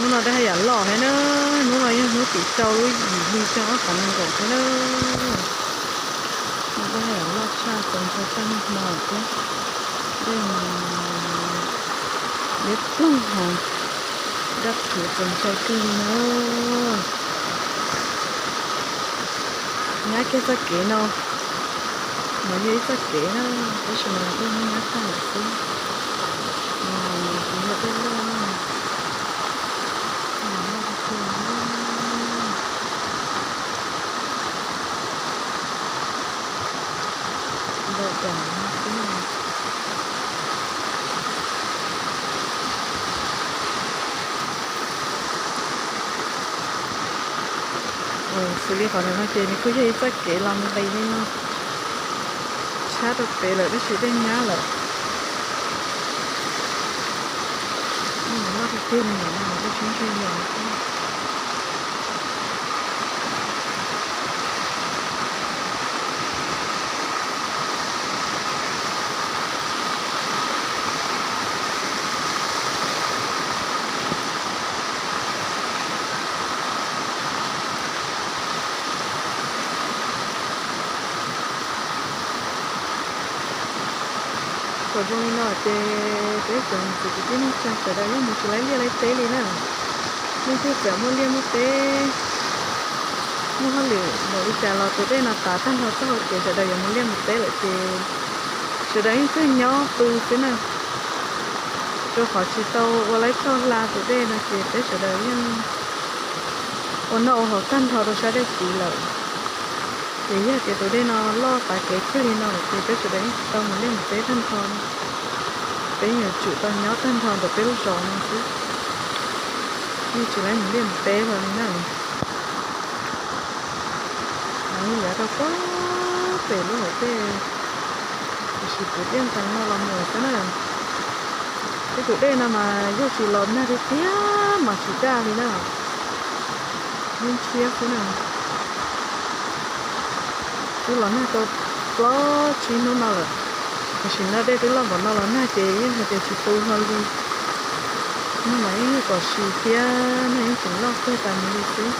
Hnub no dej haj yam loj thiab na, hnub no yog hnub tim rau lub yim hli xyoo ob phav nees nkaum thiab na. Dej haj yam loj tshaj, txaus ntshai tshaj nag hmo thiab. Dej mas liab ploog heev, daj rhuv txaus ntshai kawg li na. Nyab kiag txoj kev no mas yog ib txoj kev na, tab sis mas dej nyab tag lawm xwb. Mas tsis yog dej loj na, loj tiag tiag na. Ntau dam xwb na. Xws li qhov no ces nws kuj yog ib txoj kev los nqis li no, tshab rau pem lawm tab sis dej nyab lawm. Loj tiag tiag li no, dej tshab ntshai yos. Thaum zoo li no ces peb cov niam txiv kwv tij neej tsa sawv daws yeej mus tsis laib liaj laib teb li na. Leej twg txawm muaj liaj muaj teb, muaj hauj lwm npaum li cas los tus dej no tav tag nrho txoj hau kev sawv daws yuav mus liaj mus teb lawm ces sawv daws yeej tuaj nyob pw xwb na. Rau qhov tsis tau ua laib tshoj hla tus dej no ces peb sawv daws yeej ua noj ua haus tag nrho rau sab dej tid lawm. Ces yog tias tus dej no loj tav kev kiag li no lawm ces peb sawv daws yeej tsis tau mus liaj mus teb tag nrho. Peb yuav tsum tau nyob tag nrho ntawm peb lub zos no xwb, yeej tsis laib mus liaj mus teb hlo li na. Yav rau puag pem lub hauv dej, tiam sis kwv tij nqes no los mus xwb na. Peb tus dej no mas yog tsis los nag tiag tiag mas tsis daj li na, yeej tshiab xwb na. Twb los nag tau plaub tsib hnub no lawm, tam sim no dej twb loj npaum no los nag ces yeej hais tias tsis tu hlo li. Nag mas yeej yog kom sis thiab nag yeej tseem loj kawg tas mus li xwb.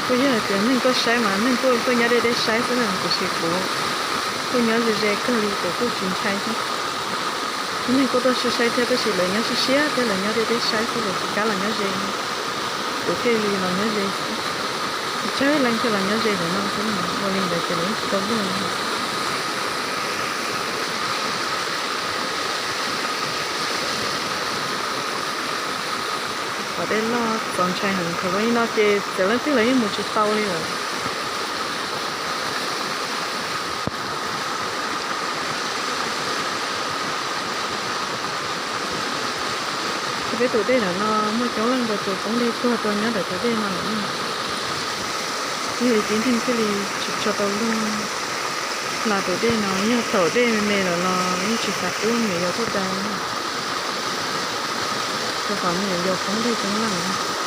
Kuj yog hais tias neeg tuaj saib mas neeg kuj tuaj nyob deb deb saib xwb na, tiam sis kuv kuj nyob ze ze kawg li, kuv kuj tsis ntshai thiab. Neeg kuj tuaj saib saib thiab tab sis lawv nyob siab siab thiab lawv nyob deb deb saib xwb, lawv tsis kam los nyob ze. Kuv thiaj li los nyob ze xwb. Tsawg leej thiaj los nyob ze ntawm no xwb, ua li ntawd ces lawv yeej tsis tau luag li. Qhov dej loj txaus ntshai heev, thaum zoo li no ces txawm leej twg los yeej mus tsis tau li lawm. Peb tus dej ntawm no muaj coob leej ntau tus poob dej tuag rau nyob ntawm tus dej no lawm. Yog li tib neeg thiaj li tsis tso tau luag hla tus dej no, yog thaum dej me me lawm los yeej tsis xav pub me nyuam yaus tuaj da, rau qhov me nyuam yaus poob dej coob leej.